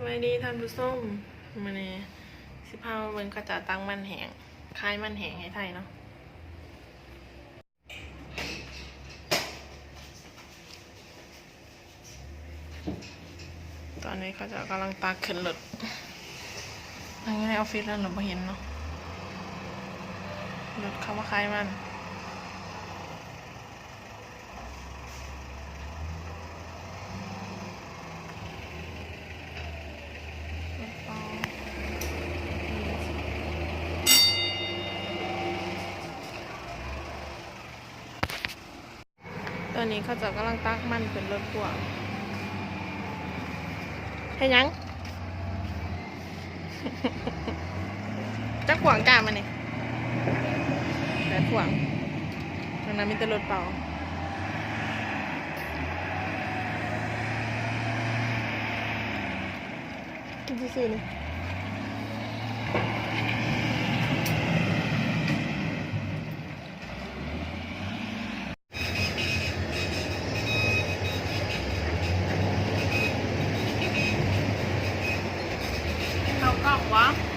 ສະບາຍດີທ່ານຜູ້ຊົມ, ມື້ນີ້ຊິພາມາເບິ່ງເຂົາເຈົ້າຕັກມັນແຫ້ງ, ຂາຍມັນແຫ້ງໃຫ້ໄທເນາະ. ຕອນນີ້ເຂົາເຈົ້າກຳລັງຕັກຂຶ້ນລົດ. ນັ່ງຢູ່ໃນອອບຟິດແລ້ວ ລະບໍ່ເຫັນເນາະ, ລົດເຂົາມາຂາຍມັນ. ຕອນນີ້ເຂົາເຈົ້າກຳລັງຕັກມັນຂຶ້ນລົດພ່ວງ. ເຮັດຫຍັງ? ຈັກພ່ວງຈ້າມື້ນີ້? ແປດພ່ວງ. ນັ້ນນະ ມີແຕ່ລົດເປົ່າ. ກິນຊື່ໆ ນີ້. ເຂົ້າກ່ອງວະ?